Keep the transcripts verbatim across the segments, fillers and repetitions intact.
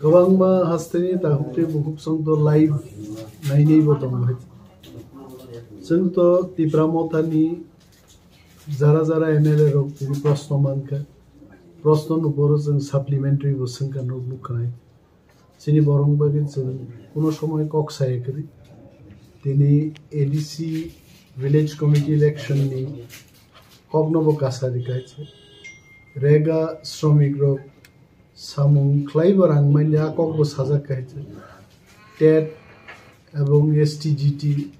Kwbangma hasteni takhuk tei bukhuk chwng to live nainaibo tongo hai. Chwng to Tipra Mothani jara jara M L A rok tini proshno mankha. Proshno no boro chwng supplementary bo swngkha nuk nukha hai. Chini borok bagwi chwng kuno somoy kok saya kwrwi. Tini A D C village committee election ni kokno bo kasari kaisa. Rega sromik rok samung khlaibo rang manya kokbo sajak kaisa. Tet ebong S T G T,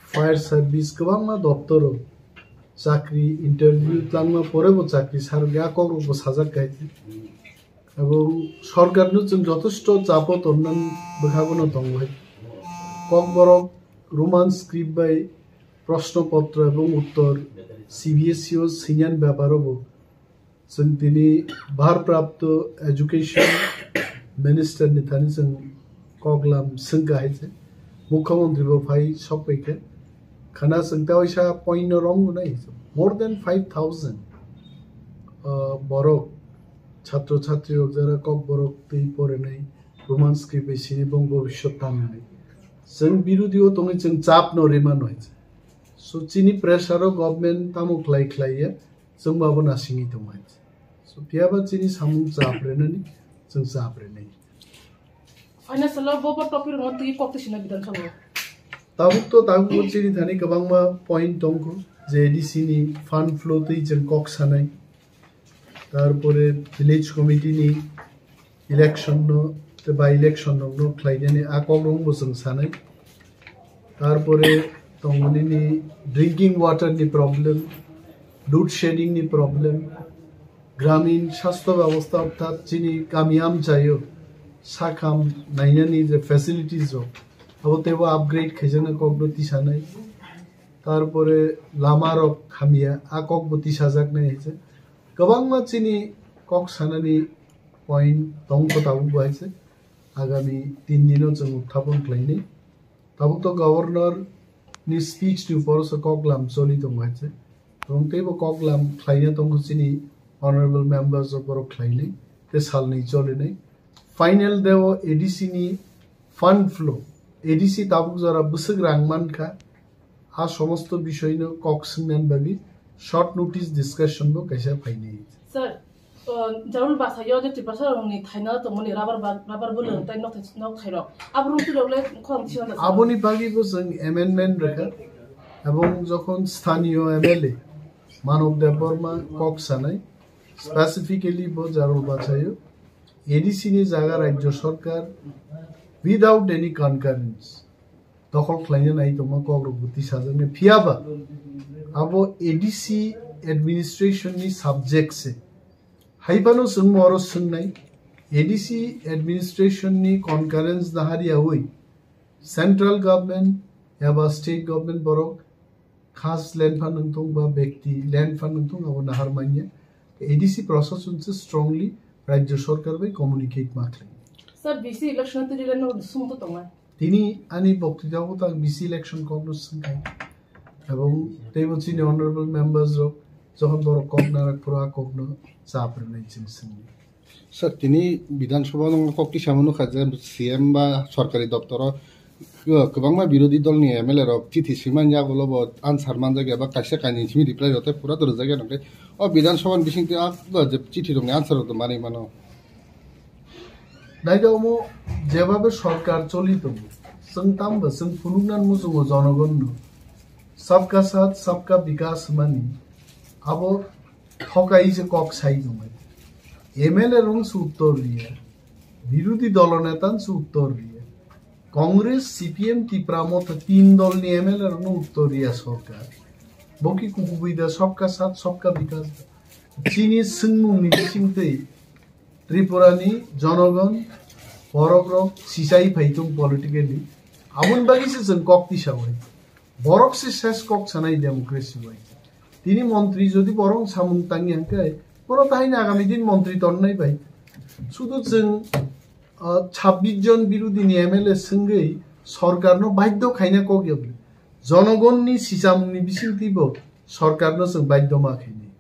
fire service kwbangma doptoro chakri interview tlangma porebo chakri sarok ya kokrokbo sajak kaisa. Ebong sorkarno chwng jotosto chapo tonnani bwkhagono tongo hai. Kokborok Roman script bai proshno potro ebong uttor C B S E o swinyani beparo bo chwng tini bharprapto education minister ni thani chwng koklam swngkha hai se. Mukhyamantri bo phai sokpaikha. Khana chwng ta waisa point no romgo nai more than five thousand, uh, borok chhatro chhatri rok jara kokborok twi porinai Roman script bai sini bong bobiswt tangnai. Chwng birodi o tongwi chwng chap no rima noi. So chini pressure o government tamo khlai khlai ya chwng babo nasingwi tongmai. So phiyaba chini samung chap renani chwng chap renai. Financial o bo bo topic rokno twi kok twi sina Bidhan Sabha o. Tabuk to tabuk bo chini thani kwbangma point tongkho je A D C ni fund flow twi chwng kok sanai. Tarpore village committee ni election no te by election no no khlainani a kok rok bo chwng sanai. Tarpore tongmani ni drinking water ni problem, load shedding ni problem, gramin sastho byabostha orthat chini kami amchaio sakham nainani je facilities rok abo teibo upgrade khaijakna kokno tisanai. Tarpore lama rok hamya a kokbo tisajaknai hai se. Kwbangma chini kok sanani point tongkho tabuk bo hai se. Agami tin dino chwng uthapon khlainai. Tabuk to governor ni speech ni upor se koklam choli tongo hai se. Tong teibo koklam khlaina tongkho chini honorable members rok borok khlainai te salnwi cholinai. Final day o A D C ni fund flow, A D C tabuk jora bwswk rang mankha, a somosto bishoino kok swngnani bagwi short notice discussion bo kaisa phainai. Sir, uh, Jarul Basayo je Tiprasa rokni thaina tongmani rubber bag, rubber bwlwng tei nok thai, nok thairok. Abo rung twi rok le khorang thina da, sir. Aboni bagwi bo chwng amendment rwkha. Ebong jokhon sthaniyo M L A Manob Debbarma kok sanai, specifically bo Jarul Basayo A D C ni jaga Rajya Sarkar without any concurrence dokhol khlaina nai tongma kok rok bo tisajaknai. Phiyaba abo A D C administration ni subject se. Haiphano chwng oro swngnai, A D C administration ni concurrence nahariyawi central government eba state government borok khas land phan wngthung ba bekti land phan wngthung abo nahar manya. A D C prosason se strongly Rajya Sarkar bai communicate ma khlai. Sir, B C election twi rwle no sum to tongnai. Tini ani boktwitabo ta B C election kokno swngkha. Ebong teibo chini honorable members rok jokhon borok kok narak phuru a kokno chap rwnai chwng swngwi. Sir, tini Bidhan Sabha no kok tisa mano kha je C M ba sorkari doptoro kwbangma birodhi dol ni M L A rok chithi swimani yagulo bo answer manjak ya ba kaisa kainwi simi reply rok tei pura to rwjak ya nokle. O Bidhan Sabha ni bising twi a je chithi rok ni answer rok to manwi mano. Naidi omo jebabe sorkar choli tongo, chwng tamo chwng phunuknani muchungo jonogonno sabka sath sabka bikas hwnmani abo thokai se kok sai tongmani. M L A rong se uttor riya, birodhi dolo netan se uttor riya, Congress, C P M, Tipra Motha tin dolni M L A rokno uttor riya sorkar. Bo ki kubui da sabka sath sabka bikas da. Chini swngmungni bisingtwi Tripura ni jonogon borok rok sichai phai thung politically. Aboni bagwi se chwng kok tisa bai. Borok se ses kok sanai democracy bai. Tini montri jodi borok samung tangi hangkai, bono tahai ni agami din montri tonnai bai. Sudu chwng, ah, chhabbish jon birodhi ni M L A swngwi sorkar no baidhyo khaina kok yogwi. Jonogon ni sichamung ni bisingtwi bo sorkar no chwng baidhyo ma khainai.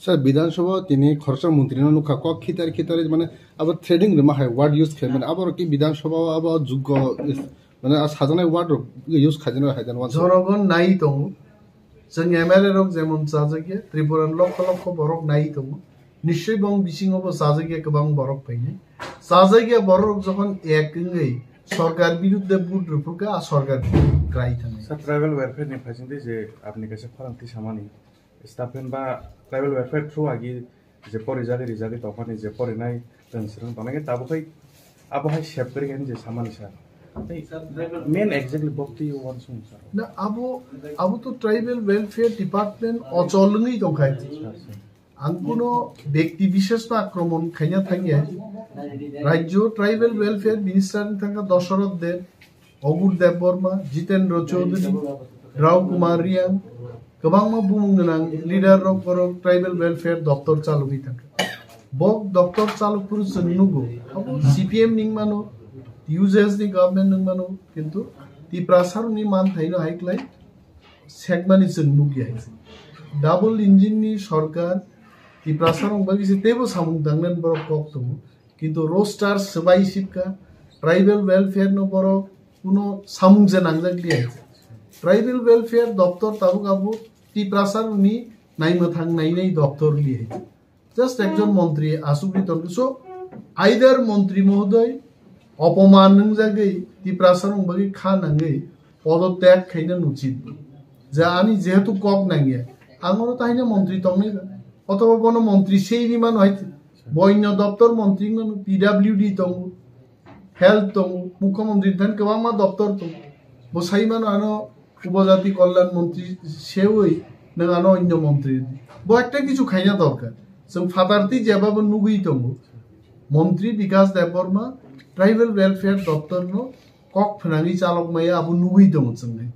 Sir, Bidhan Sabha tini khoroksa montri no nukha, kok khitar khitar mane abo threading rwma hai word use khaimani, abo rok ki Bidhan Sabha o abo juggo is-, mane a sajaknai word rok use khaijano hai dan wansa. Jonogon nai tongo. Chwng M L A rok jemon chajakya, Tripura ni lokho lokho borok nai tongo. Nischoi bong bisingo bo chajakya kwbang borok phainai. Chajakya borok rok jokhon ek wngwi sorkar birudde vote rwphurkha, a sorkar krai thangnai. Sir, tribal welfare ni phaisingdi je apni kaisa khorang tisamani. Staff ba tribal welfare through agi je pori jagwi rijagwi tongmani je porinai rwng swrwng tongnai khe tabuk hai abo hai sep kwrwi khe je samani sir. Tei main exactly bokti uansukmung sir. Na abo, abo to tribal welfare department ochol wngwi tongkha. Sir, sir. Ang kuno bekti bishesh no akromon khaina thangya. Rajyo tribal welfare minister ni thangkha Dosoroth Deb, Ogur Debbarma, Jitendra Chaudhary, Rao Kumar Riang, kwbangma bumung gwnang leader rok borok tribal welfare doptor chalogwi thangkha. Bok doptor chalok phuru chwng nugo, abo C P M ni wngmano, U J S ni government ni wngmano, kintu Tiprasa rokni manthaino hai klai sekmani chwng nukya hai. Double engine ni sorkar Tiprasa rok bagwi se teibo samung tangnani borok kok tongo. Kintu roster swbai sipkha, tribal welfare no borok kuno samung je nangjak liya. Tribal welfare doptor tabuk abo Tiprasa rokni naimwthang nainai doptor liya. Just ekjon montri asugwi tongkha. So, either montri mohodoy opoman wngjagwi Tiprasa rok bagwi kha nangwi podotyag khaina nuchit. Je ani jehetu kok nangya, ang oro tahina montri tongnai ba. Othoba bono montri sei ri mano hai, boino doptor montri mano, P W D tongo, health tongo, mukhyamantri thani kwbangma doptor tongo. Bo sai mano ano upojati kolyan montri sewi nwng ano onyo montri. Bo ekta kichu khaina dorkar. Chwng phatartwi jeba bo nugwi tongo. Montri Bikas Debbarma tribal welfare doptor no kok phnangwi chalok maya abo nugwi tongo chwng hai.